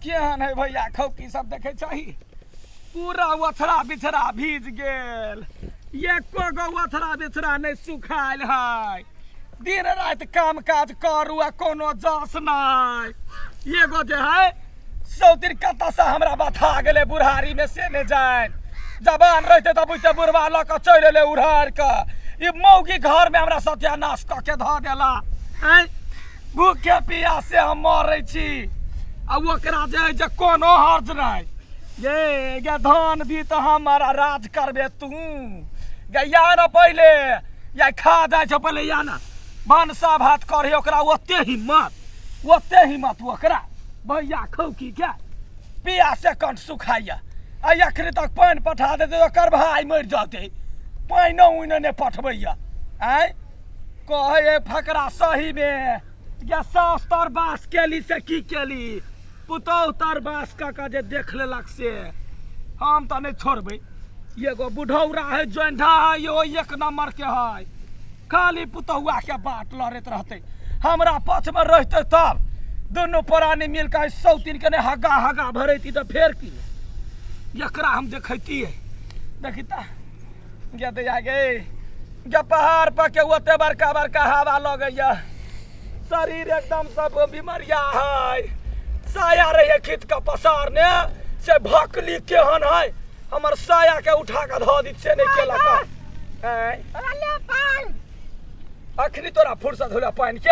केहन है भैया खौकी सब देखे चाही पूरा ओछरा बिछरा भीज गेल एको गो ओछरा बिछरा नहि सुखायल है दिन राति काम काज करू आ कोनो जस नहि एगो जे है सौतिर कतऽसँ हमरा बथा गेलै बुढ़ारी मे से नहि जानि जवान रहिते तऽ बुझते बुढ़वा लऽ कऽ चलि एलै उड़ारि कऽ ई मौगी घरमे हमरा सत्यानाश कऽ के धऽ देला आँय भूखे पियासे हम मरै छी आ ओकरा जे है जे कोनो हर्ज नहि ये गे धन भी तऽ हमर आ राज करबे तू गे या ने पहिले या खा जाइ छौ पहिले या ने भनसा भात करे ओकरा ओते हिम्मत ओते हिम्मत ओकरा भैया खौकी के पियासे कंठ सुखाइया आ एखन तक पानि पठा देतै ओकर भाय मरि जतै पानिओ उइनो नहि पठबैया आँय कहै है फकरा सहीमे जे सास तर बास केली से की केली पुतोहु तर बास कऽ कऽ जे देख लेलक से हम तऽ नहि छोड़बै एगो बुढ़ौरा है जोंढा है इहो एक नंबर के है खाली पुतहुआ के बाट लड़ैत रहतै हमरा पक्षमे रहितै तब दुनू प्राणी मिल कऽ सौतीन के नहि हगा हगा भरैती तऽ फेर की एकरा हम देखैतियै देखी तऽ गे दैया गे गे पहाड़ पर के ओते बड़का बड़का हवा लगैया शरीर एकदम सब बीमारिया है साया रहिए खींच के पसारने से भकली केहन है हमर साया के उठा के धऽ दी से नहि केलक आँय अखनी तोरा फुर्सत होले पानि के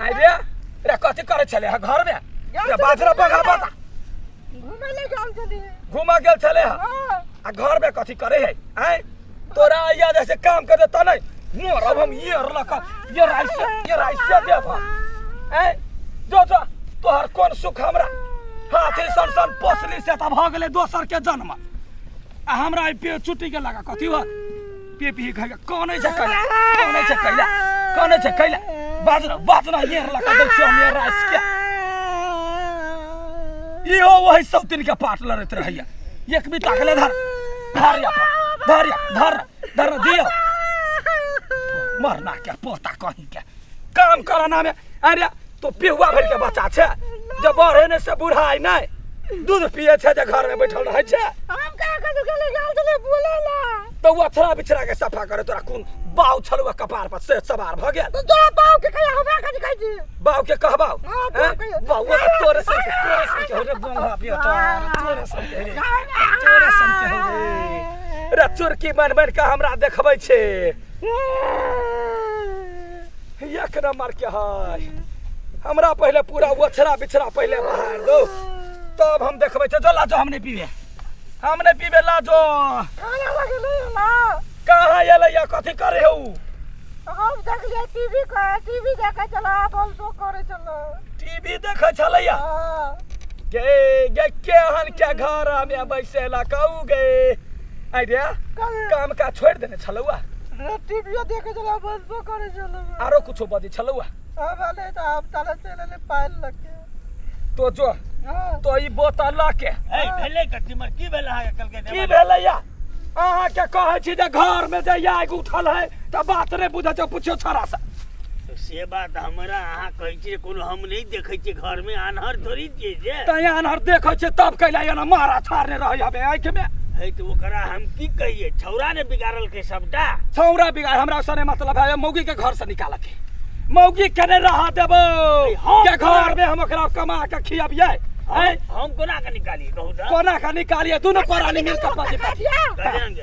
आइ रे रे कथी करै छले हँ घरमे रे बाजरा बगा बता घूमे ले गेल छली घूमऽ गेल छले हँ हाँ आ घरमे कथी करे है आँय तोरा आइया जैसे काम कर देता नहीं मोर अब हम ये लका ये राइस ये राइस देब हम आँय जो जो तोहर कोन सुख हमरा हाथी सन सन पोसली से तऽ भऽ गेलै दोसर के जन्म आ हमरा ई पे चुटी के लगा कथी हो पे पी खाइ कनै छै कैला कनै छै कैला कनै छै कैला बाजना बाजना ये लगा दै छियै हम ये राइस के इहो वही सौतिन के पाट लड़ैत रहैया एक भी ताकले धर धर या धर या धर धर दियो मरना के पोता कहीं के काम करना में अरे तो पिहुआ भर के बच्चा छे जब बढ़े ने से बुढ़ाई नहीं दूध पिए छे जे घर में बैठल रहे छे हम का कथु के ले गेल छले बोले ला तो वो अछड़ा बिछड़ा के सफा करे तोरा कोन बाउ छलुआ कपार पर से सवार भ गेल तो तोरा बाप के कहिया हमरा कथि कहै छी बाउ के कहबाउ हाँ, हैं? बाउ के- बाउ के तोरे सन के तोरे सन के हो रे बंगा बेटा तोरे सन के रे तोरे सन के हो रे रे चुरकी बन बन के हमरा देखबै छे एक नंबर के है हमरा पहिले पूरा ओछरा बिछरा पहिले बाहर दो तब हम देखबै छे जो लाजो हम नहीं पीबे हम नहीं पीबे लाजो खाना लगेलै ना कहाँ एलै या कथी करे हौ हम देखलियै टीवी के टीवी देखै छलै बलसो करै छलै टीवी देखै छलैया हाँ। गे गे केहन के घर में बैसेला कहू गे आइ रे काम काज छोड़ि देने छलौआ रे टीवीओ देखै छलै बलसो करै छलै आरो कुछो बजै छलौआ हम अलै तऽ हम ताले चलि एलै पानि लऽ के तो जो हाँ। तो ई बोतल लऽ के ए भेलै कथी मर की भेल अहाँके कलके की भेलैया अहाँके कहै छी जे घरमे जे आगि उठल है तऽ बात नहि बुझै छै पुछियौ छौड़ा से से बात हमरा अहाँ कहै छियै कोनो हम नहि देखै छियै घरमे आन्हर थोड़ी छियै जे तैं आन्हर देखै छै तब कैला एना मारा छाड़ने रहै हमे आँखिमे है तऽ ओकरा हम की कहियै छौड़ा ने बिगाड़लकै सबटा छौड़ा बिगाड़ हमरा से नहीं मतलब है मौगी के घर से निकाल के मौगी के नहीं रह देबो हम के घर में हम ओकरा कमा के खियाबियै हैं हम कोना के निकालियै कहू तऽ कोना के निकालिए दुनू प्राणी मिल के पति पति कहियन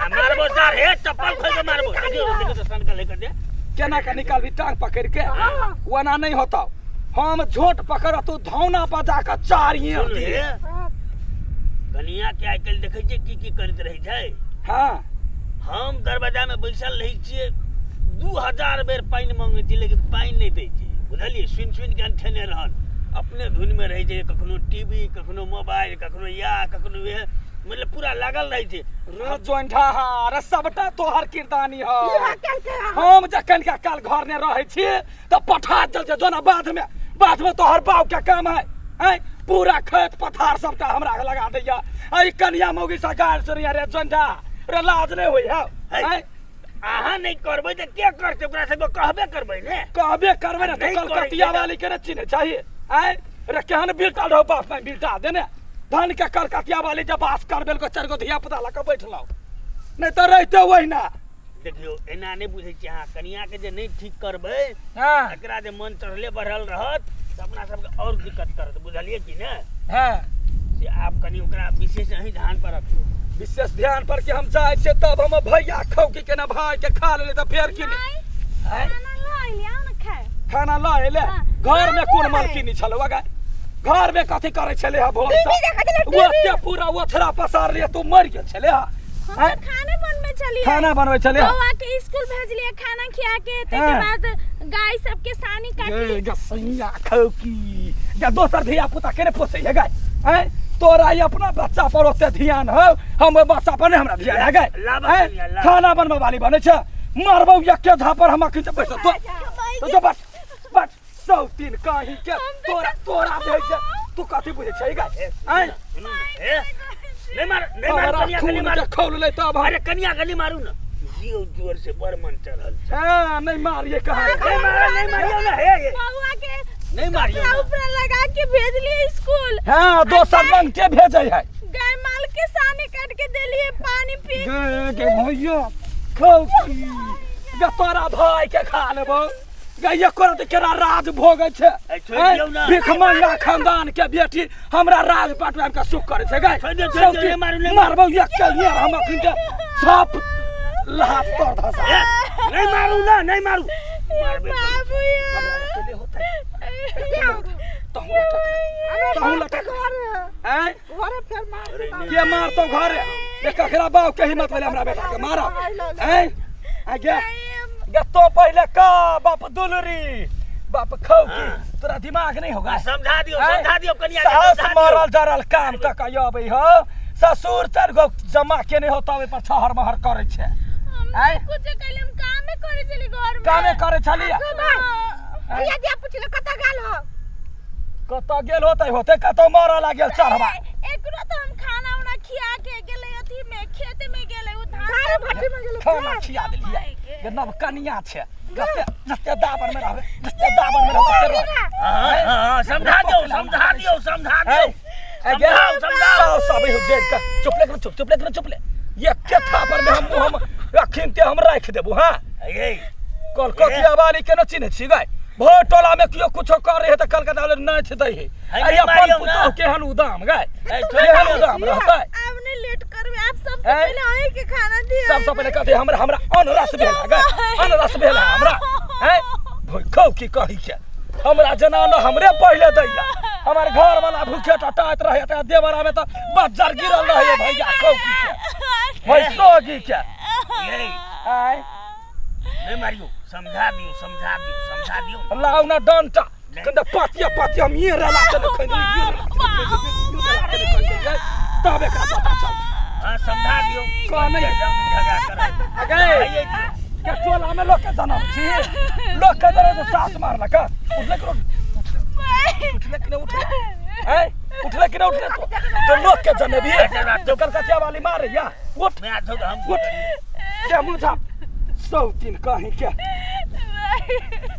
आ मारबो सर हे चप्पल खोल के मारबो देखियो देखियो तो सन के लेकर दे केना के निकालबी टांग पकड़ के ओना नहीं होता हम झोट पकड़ तू धौना पर जाके चारिए सुन हे कनिया के आइ काल्हि देखै छियै की की करैत रहै छै हाँ हम दरवाजा में बैसल रहै छियै 2000 बेर पानि मांगै छियै लेकिन पानि नहि दै छै बुझलियै सुनि सुनि के अंठेने रहल अपने धुन में रहै छै कखनो टीवी कखनो मोबाइल कखनो या कखनो वेह मतलब पूरा लागल रहै छै रे जोंढा हा रे सबटा तोहर किरदानी ह इएह केलकै हँ। हम जखन के काल घर ने रहै छी तऽ पठा चल जे जोना बाध में बाध में तोहर बाप के काम है हैं पूरा खेत पथार सबटा हमरा के लगा दैया आ ई कनिया मौगी से गारि सुनिया रे जोंढा रे लाज नहि होइ है है। हैं अहाँ नहि करबै तऽ के करतै ओकरा सबके कहबे करबै ने कहबे करबै ने तऽ नहि करै कलकतिया छै तऽ- वाली के ने चिन्है चाहिए आँय रे केहन बिलटा रहो बाप माय बिलटा देने धन के कलकतिया वाली जब बास कर बेल को चारि गो धिया पुता लऽ कऽ बैठलहुँ नहि तऽ रहिते ओहिना। देखियौ, एना नहि बुझै छियै अहाँ, कनियाके जे नहि ठीक करबै, हँ, एकरा जे मन चढ़ले बढ़ल रहत तऽ अपना सबके आओर दिक्कत करत, बुझलियै कि ने? हँ। से आब कनि ओकरा विशेष अहीं ध्यान पर रखियौ। विशेष ध्यान पर के हम जाइ छियै तब हम भैया खौ की केना भाय के खा लेले तऽ फेर की माय, आँय? खाना लऽ अयली, आउ ने खाय। खाना लऽ एले? हाँ। घर में कोन बाबू है। मालकिनी छलौ अगे? घर में कथी करै छले हा भोर टीवी से? देखै छलै, टीवी। ओते पूरा ओथरा पसार लिए, तू मरि गेल छले हा? हम आँय? तऽ खाने बनबै छलियै। खाना बनबै छले हा? बौआ के स्कूल भेजलियै खाना खिया के, ताहिके हाँ। बाद गाय सबके सानी काटली। गे गसैया खौकी गे, दोसर धिया पुता के ने पोसै है गाय? आँय, तोरा ई अपना बच्चा पर ओते ध्यान हो, हम ओहि बच्चा पर नहीं हमरा ध्यान है गाय। लाबऽ आँय? कनिया, लाबऽ। खाना बनबै वाली बनै छै, मारबौ एके झापर हम अखन से बैठल तो तो जो बस बस सौ तीन कहीं के तोरा तोरा भेज छै, तू कथी बुझै छै गाय? आँय? सुनू ने, ए, नहि मार, नहि मारू तोरा कनिया के, नहि खून मारू। के खौल ले तब हम। अरे कनिया के नहि मारू ने, जियो जोर से बड़ मन चढ़ल छै। हाँ, नहीं मारिए कहाँ? नहि मार, नहि मारियौ ने, हे हे। बौआ के नहि मारियौ कपड़ा ने। उपरा लगा के भेजलियै स्कूल। हाँ, दोसर रंग के भेजै है। गाय माल के सानी काट के देलियै, पानी पी। गे गे भैया खौकी गे, तोरा भाई के खा लेबो गे, एको रति केना राज भोगै छै? ए, छोड़ि दियौ ने। भिख मंगा खानदान के बेटी हमरा राज पाट में आबि के सुख करै छै गे। छोड़ि दियौ, छोड़ि दियौ, नहि मारू, नहि मारू। मारबौ एक के यार, हम अखन के छाप लहाप तोड़ धसा। ए, नहि मारू ने, नहि मारू। मारबे करू। बाबू यार। तहु लटक, तहु लटक। घरे आँय? घरे फेर मार। अरे नहि। के मारतौ घरे? ए, ककरा बाप के हिम्मत भेलै हमरा बेटा के मारब? आँय? आ गे गे, तो पहिले का बाप दुलरी बाप खौकी, तोरा दिमाग नहीं होगा? समझा दियौ, आँय? समझा दियौ कनिया के, सास समझा दियौ। मरल जरल काम कऽ के अबै हो, ससुर चारि गो जमा केने हो तब पर छहर महर करै छै। हम आँय? कुछ कैले, हम कामे करै छली घर में। कामे करै छलियै? भैया जे पुछले कतऽ गेल हो? कतऽ गेल होतै? होतै कतौ मरऽ लागल चढ़बा। एकरो तऽ हम खाना उना खिया के गेलै, अथी में खेत में गेलै उ धान धान भट्टी में गेलै। खाना खिया देलियै जे नव कनिया छै, जते जते दाबर में रहबै, जते दाबर में रहबै तते रहबै। हाँ, हाँ, हाँ, समझा दियौ, समझा दियौ, समझा दियौ। आइ गे, समझाउ, समझाउ। साउस आबै हो जड़ि कऽ, चुप ले, चुप, चुप ले, चुप ले। एके थापर में हम हम अखिन ते हम राखि देबू। हाँ, ए, कलकतिया वाली के न चिन्है छी गाय? भोर टोला में केओ कुछो कर रहे तऽ कलकत्ता वाले नाच दै है। है, आ नहि अपन मारियौ पुतोहु ना। केहन उदाम गाय, ए, छोड़ि केहन दियौ। उदाम रहतै? आब नहीं लेट करबै, आब सबसे आँय? पहिले अहीं के खाना दिअ। सबसँ पहिले कहतै हमरा हमरा अनरस भेल है गाय, अनरस भेल है हमरा। हैं भूखौ की कही के हमरा जना न हमरे पहिले दैया, हमर घर वाला भूखे टटाइत रहे त देवरा में त बज्जर गिरल रहे। भैया खौकी के भई सोगी के। ए, आय? नहि मारियौ, समझा दियौ, समझा दियौ, समझा दियौ। लाउ न डंटा कंदा, पातिया पातिया हम ये रला के खैदली, ये तब एकरा पता चल। हाँ, समझा दियौ। कह नहीं। झगड़ा करत। अगे के टोला में लोग के जनम छी, लोग के जनम से सास मारलक। उठले करो, उठले कि नहीं उठले? हैं, उठले कि नहीं उठले? तो तो लोग के जनबी तो कलकतिया वाली मारे या। उठ। मैं हाथ धो के हम उठ के मुँह झाप सौ तीन कहीं के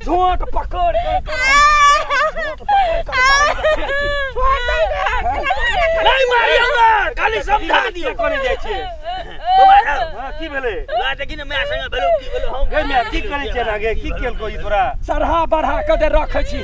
झोंट पकड़ के झोंट पकड़ के मारे के फेंकी। छोड़ दे रे। नहि मारियौ ने, खाली समझा दियौ। करै जाइ छियै? बौआ आउ। हाँ, की भेलै? बौआ देखी ने, माय संगे भेलौ की भेलौ हम। गे माय, की करै छियै एना गे? की केलकौ ई तोरा? चढ़ा बढ़ा के जे रखै छी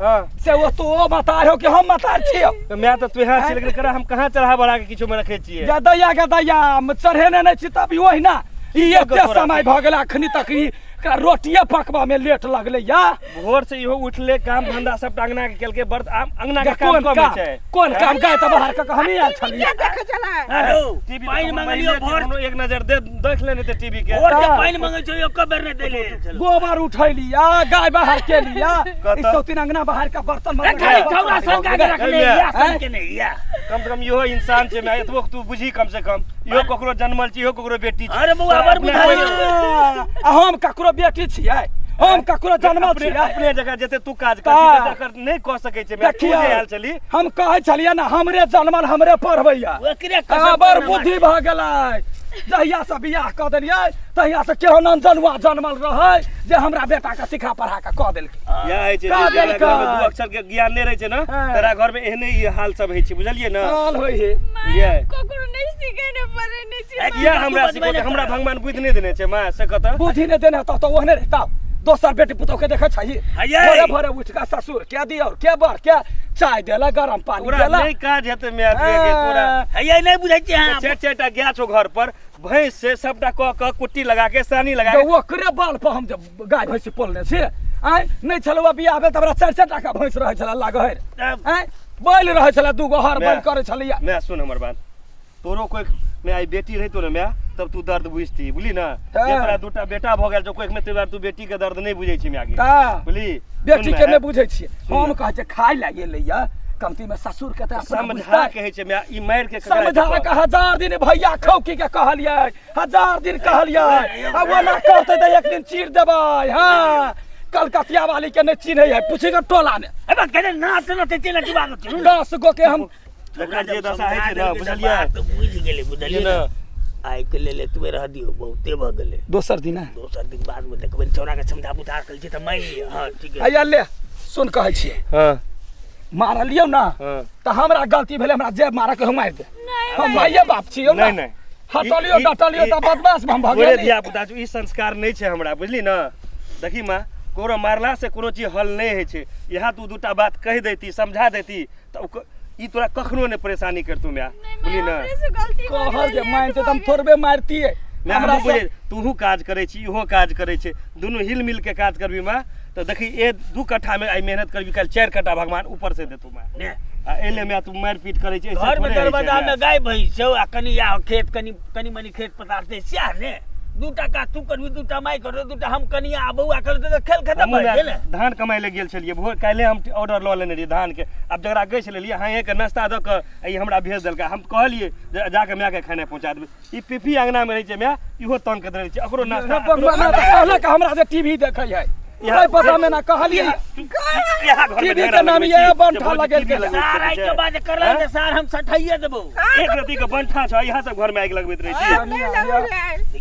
हाँ। से ओ तो ओ मतार हो कि हम मतार छियौ? तऽ माय तऽ तू यहाँ छी, लेकिन करा हम कहाँ चढ़ा बढ़ा के किछो मे रखै छियै? गदैया गदैया हम चढ़ेने नहि छी तब ओहिना ई एते तोरा? समय भऽ गेल, अखनी तक ई एकरा रोटिए पकबा में लेट लगलै या। भोर से इहो उठले, काम धंधा सब अंगना के केलकै, बर्त आम अंगना के काम कोन कम काम होइ छै? कोन काम? गाय तऽ बाहर कऽ के हमही आयल छलियै। देखै छलै हेलो, टीवी पानि मंगलियौ भोर कोनो एक नजर दे देख लेने ते टीवी के। भोर के हाँ। पानि मंगै छौ, एको बेर नहि देले छलौ। गोबर उठैलिया, गाय बाहर केलिया, कतऽ? ई सौतीन अंगना बाहर के बर्तन ए, खाली छौरा संग के रखने या संग के नहीं या। कम से कम इहो इंसान छै माय, एतबो तू बुझी, कम से कम इहो ककरो जन्मल छै, इहो ककरो बेटी छै। अरे बौआ, बड़ अपने बुझाइ। आ हम ककरो बेटी छियै? हम ककरो जन्मल अपने छियै? अपने जगह जते तू काज कर ता। छी तते नहि कऽ सकै छै माय, तू देखियौ, जे आयल छली। हम कहै छलियै ने, हमरे जन्मल हमरे पढ़बैया। ओकरे आ कसम बड़ करना। बुद्धि भऽ गेलै। जहिया से बियाह कऽ देलियै तहिया से केहन अनजनुआ जनमल रहै जे हमरा बेटा के सिखा पढ़ा के कऽ देलकै। इएह होइ छै का जे देलकै? घर में दू अक्षर के ज्ञान नहि रहै छै ने हँ। तोरा घर में एहने ई हाल सब होइ छै बुझलियै ने। हाल होइ हे। माय ये। ककरो नहि सिखेने पढ़ेने छी ए, किया हमरा तू बजबै सिखौतै? ने हमरा कर। भगवान बुद्धि नहि देने छै माँ से कतऽ बुद्धि नहि देने हेतौ तऽ ओहने रहितौ। दोसर बेटी पुतोह के देखै छही हयै। भोरे भोरे उठि कऽ ससुर के दियौ के बर के चाय देला गरम पानी तोरा देला। नहि काज हेतै माय के तोरा। हैया नहि बुझै छियै अहाँ। चारि चारि टा गाय छौ घर पर, भैंस से सबटा कऽ कऽ कुट्टी लगा के सानी लगा के। तऽ ओकरे बल पर हम जे गाय भैंसी पोलने छी आँय नहि छलौ बियाह भेल तऽ हमरा चारि चारि टाका भैंस रहै छलै लागै तब आँय बैल रहै छलै दूगो हर बैल माय। करै छलैया। माय सुन हमर बात, तोरो कोई मैं आई बेटी रहितो ने माय तब तू दर्द बुझती बुझली ना। हाँ। जे तोरा दूटा बेटा भऽ गेल छौ कोई में तू बेटी के दर्द नहीं बुझै छी माय गे। ता। बुझली? बेटी सुन के माय, नहि बुझै छियै सुन हम ने। कहै छियै खाय लए गेलैया कमती में ससुर के तऽ अपना समझा बुझतै। के होइ छै माय, ई मारि के ककरा समझा हेतै? के हजार दिन भैया खौकी के कहलियै, हजार दिन कहलियै, आ ओना कहतै तऽ एक दिन चीर देबै। हाँ कलकतिया वाली के नहि चिन्है है पूछे के टोला में। अबे कने नाच नचै छै नचबा के चलू। 10 गो के हम जकरा जे दशा होइ छै ने बुझलियै बात बुझि गेलै बुझलियै ने। ने। आइ के लेल एतबे रह दियौ बहुते भऽ गेलै। दोसर दिन है। दोसर दिन बाद में देखबै छौड़ा के समझा बुझा कल छै तऽ मानि लिअ। हाँ ठीक है। आइया ले सुन कहै छियै। हाँ। मारलियौ ना हाँ। तऽ हमरा गलती भेलै हमरा जे मारक हम मारि दे। नहि हम माइये बाप छियौ ना। नहि, नहि। हटलियौ डटलियौ तऽ बदमाश हम भऽ तोरे गेली। धिया पुता छौ, ई संस्कार नहि छै हमरा बुझली ने। देखी माँ ककरो मारला से कोनो चीज हल नहि होइ छै। यहाँ तू दूटा बात कहि दैती समझा दैती तऽ ई तोरा कखनो नहि परेशानी करतौ माय बुझली ने। हमरे से गलती भऽ कहल गेलै, जे मानते तऽ हम भऽ गेल। थोड़बे मारतियै। माय हमरा हमहूँ बुझै तूहू काज करै छी इहो काज करै छै दुनू हिल मिल के काज करबी माँ तऽ देखी ए 2 कट्ठा में आई मेहनत करबी काल्हि 4 कट्ठा भगवान ऊपर से देतौ माँ। ने। आ एले माय तू मारि पीट करै छै, ऐसे घर में थोड़े होइ छै दरवाजा माय। में गाय भैंस छौ आ कनि आ खेत कनि कनि मनि खेत पथार छै सएह ने। 2 काज तू करबी 2 माय करतौ 2 हम कनिया आ बौआ करतौ तऽ खेल खतम हमहूँ भऽ माय गेल ने। धान कमाइ लए गेल छलियै भोर काल्हि हम ऑर्डर लऽ लेने रहियै धान के। आब जकरा गैस लेलियै हाँए के नाश्ता दऽ कऽ ई हमरा भेज देलकै। हम कहलियै जे जाकऽ मायके खेनाइ पहुँचा देबै। ई पीपी अंगना में रहै छै माय इहो तंग करैत रहै छै ओकरो नाश्ता कहलक हमरा जे टीवी देखै है यहाँ- नहि पता में ना कहलियै। यहाँ घर में टीवी झगड़ा के नाम लगबै ये छी, बंठा जे भौजी लगेल टीवी के। लगबैत सार रहै आइ छै। के बाद करला हैं? जे सार हम सठाइए देबौ। एक रत्ती के बंठा छ यहाँ सब घर में आगि लगबैत रहै छी। नहि लगबै।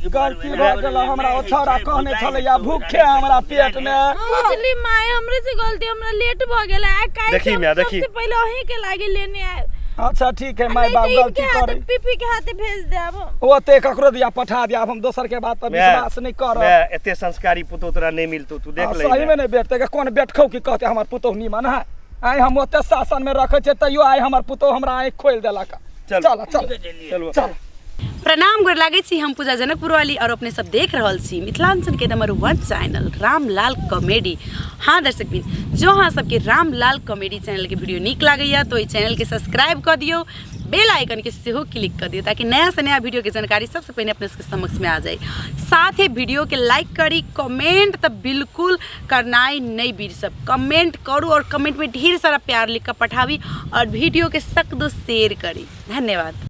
गलती भऽ गेल हमरा ओ छौड़ा कहने छलैया भूखे हमरा पेट में। बुझली माय हमरे से गलती हमरा लेट भऽ गेल आ काल्हि देखी माय, देखी। सबसे पहिले अहीं के लागे लेने आयब। अच्छा ठीक है माय नहीं बाप तो गलती इनके हाथे करे। पीपी के हाथे भेज देब हम। ओते ककरो दिया पठा दिया हम दोसर के बात पर विश्वास नहीं करब। मैं एते संस्कारी पुतोह तोरा नहीं मिलतो तू देख हाँ, ले। सही में नहीं बेटते के कोन बेटखौ की कहते हमर पुतोह नीमन है। आइ हम ओते शासन में रखे छे तैयो आइ हमर पुतोह हमरा आँखि खोलि देलक। चल। चल चल चलू। चल। प्रणाम गोर लागै छी हम पूजा जनकपुर वाली और अपने सब देख रहल छी मिथिलांचल के नंबर 1 चैनल रामलाल कॉमेडी। हाँ दर्शक बिन जो अहाँ सबके रामलाल कॉमेडी चैनल के वीडियो नीक लागैया तो इस चैनल के सब्सक्राइब कर दियौ, बेल आइकन के सेहो क्लिक कर दियौ ताकि नया से नया वीडियो के जानकारी सबसे पहले अपने सबके समक्ष में आ जाए। साथ ही वीडियो के लाइक करी, कमेंट तो बिल्कुल करनाइ नहीं बीर सब कमेंट करू और कमेंट में ढेर सारा प्यार लिख कर पठाबी और वीडियो के सख्त शेयर करी। धन्यवाद।